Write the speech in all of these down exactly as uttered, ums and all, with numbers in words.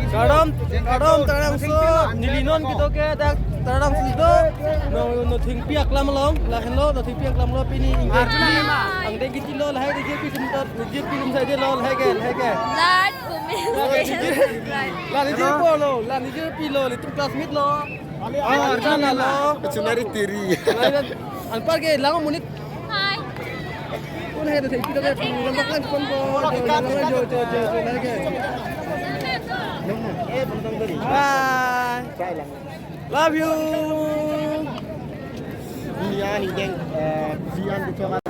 Kardom, kardom, Taralangso, neli non kedo ke dak Taralangso do. No, no thengpi aklam along, lahenlo, no thengpi aklam lo, pini ingke angdeng kiti lo, lahai D J P kumtot, D J P kum sai de lo, lahai ke, lahai ke. Like, comment, share, subscribe. La D J P lo, la D J P lo, litum classmate lo. Oh, Arjun lo. Chinari tiri. Anpar ke lang monit. Hi. Kung hai to thengpi to ke, lampak lang pon po. Jo, jo, jo, jo, jo, lahai ke. Bye. Love you. Ini ya, ini geng, eh, Zian gitu kan.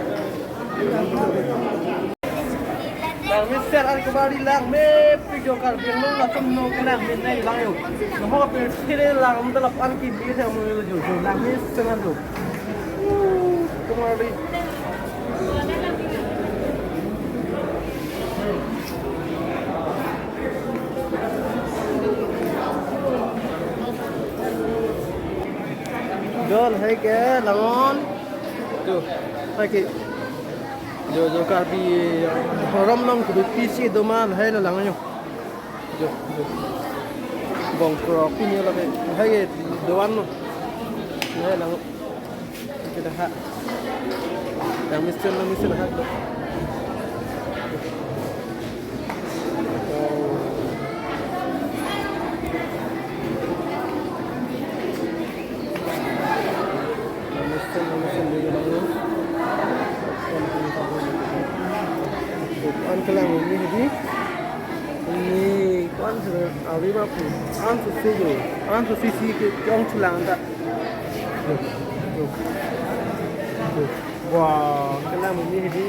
Langmesen an kebari langmepik jo, Karbi Anglong latum no ke langme nai lang jo. Namo pirthe le lang ta lapu-an kimi ke mo jo jo langmesen an jo. Kemari. Don hai ke lang-on. Jo, hai ke. Jo, jo, Karbi, eh, horom nong kudu pisi doman, hai lo lang jo. Jo, jo. Bong krok pini lo ke, hai ke doan lo. Hai lang. Kita ha. Langmesen, langmesen ha do. An kelang ini hedi. Ini kuan sudah awi bapu. An susu jo. An susu si ke jong sulang ta. Jo, jo. Jo. Wah, kelang ini hedi.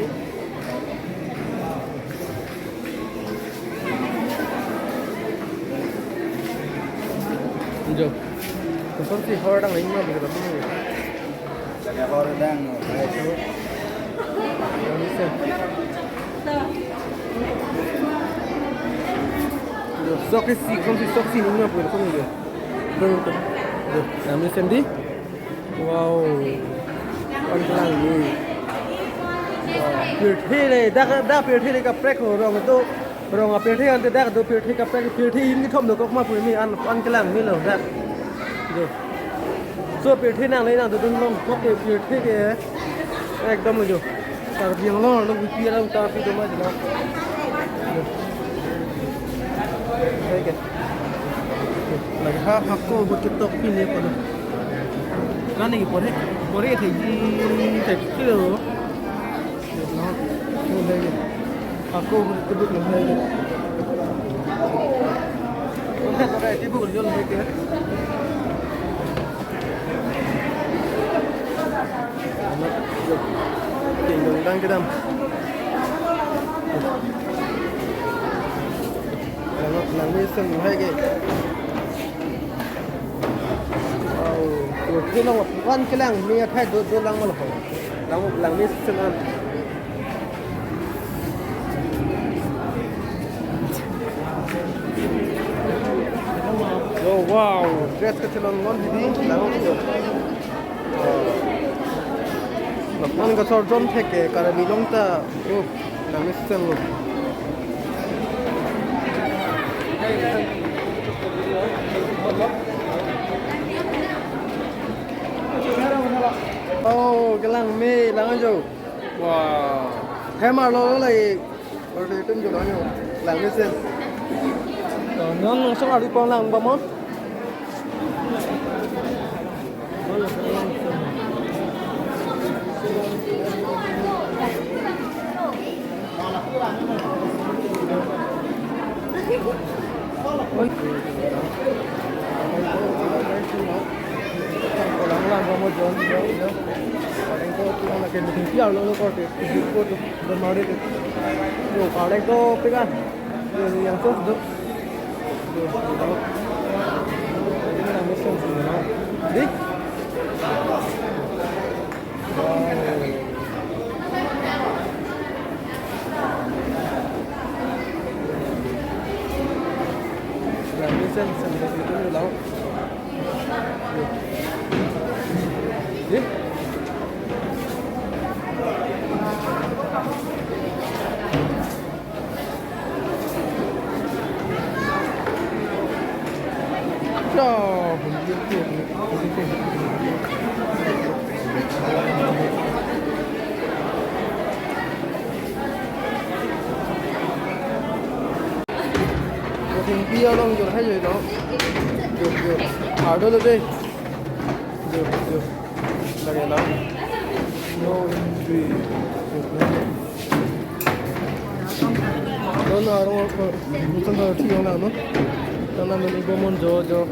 Jo. Kosonsi hor dang lima begitu. Jadi hor dang, eh, itu. Yang bisa. Jo, sok isi, kosonsi sok isi lima begitu, kosonsi jo. Jo, jo. Jo, yang bisa di. Wow. An kelang ni. Wow. Pirthe le, dak, dak pirthe le kaprek ho rong do. Rong apirthe ante dak do pirthe kaprek, pirthe in kethom dokok ma pu mi an, an kelang ni lo dak. Do. So pirthe nang le nang do dun long kok ke pirthe ke. Ekdom lo jo. Karbi Anglong lo bipi alam ta pi do ma jina. Oke. Lagi ha hako buat ketok pini apa lo? Kan ini pore pore thaji thaji lo. Hako buat ketok lo. Oke, oke, tibu kerja lo ke. Amat, yuk. Tinggal dang kedam. Amat, langmesen hai ke. Wow, tuh, tuh lang, wan kelang, mi athai do, do lang malah. Lang, langmesen an. Oh, wow, dress kachelong non hedi, lang jo. Lapuan kachor jon thek ke, Karbi Anglong ta, oh, langmesen lo. Oh, kelang me, lang jo. Wah, hemar lo lagi. Order itum jual nyo, langmesen. Non langsung adu pon lang ba mo. Yo, kalek do pika. Yo, yang sos do. Yo, yo. Ini namanya sos, yo. Di? Wow. Yang ini sen, sen, sen, sen, sen. Cho, hum, hum, hum, hum, hum. Thengpi along jor hai jor lo. Jor, jor. Ardo lo dei. Jor, jor. Lagi lo. No entry. Jor, jor. Non arong, eh, bukan kalau tiang na, no? Karena menunggu mon jo, jo.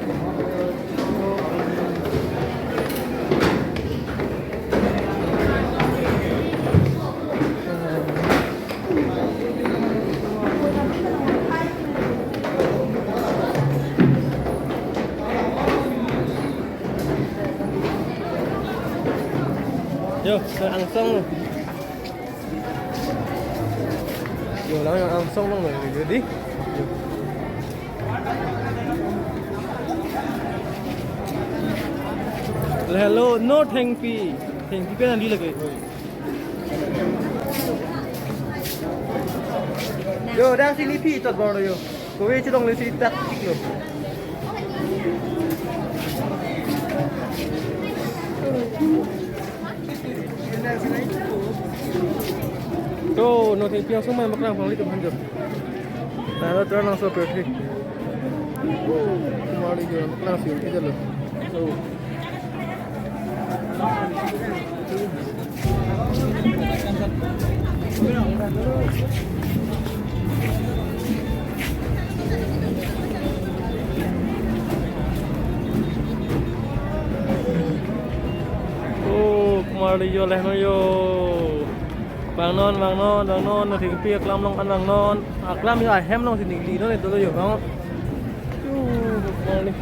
Yo, angsong. Yo, lang angsong lang lo, yo, di. Yo. Hello, no thengpi. Thengpi pen andi lagi. Yo, dak sini pi tot bor yo. Kove chitong le sini tat tik lo. To, no thengpi angsong mai maklang pangli tum hanjo. Tara tara nang so perfect. Kumari jo maklang si kita lo. So. Oh, kumari jo leh no jo. Vangnon, vangnon, vangnon, no thengpi aklam along an vangnon. Aklam jo ahem along si ningli non itu lo jo, vang. Yo, kumari.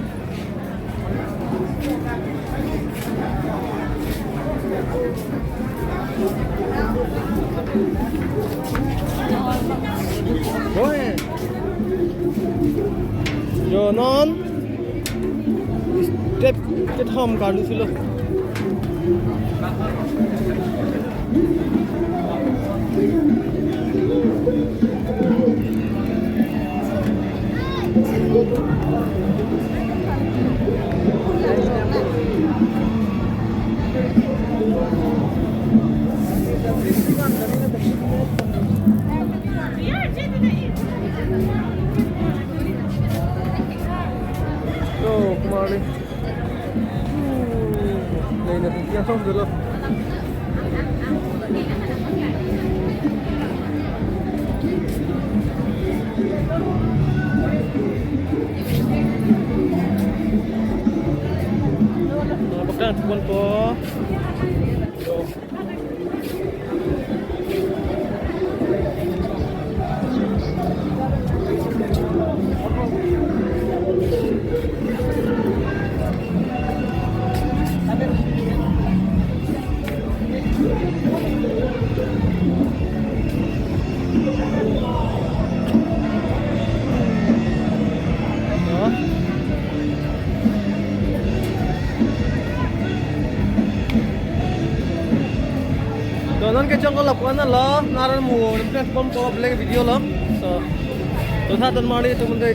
Boy. Jo non. Step kethom karlu si lo. Yo, kumari. Nai, nai, yang song dulu. Bakang tukun po. To non ke chong ko lapuan lo, naran mu, nem pon ko black video lo. So, to tha ton mari to mun dei.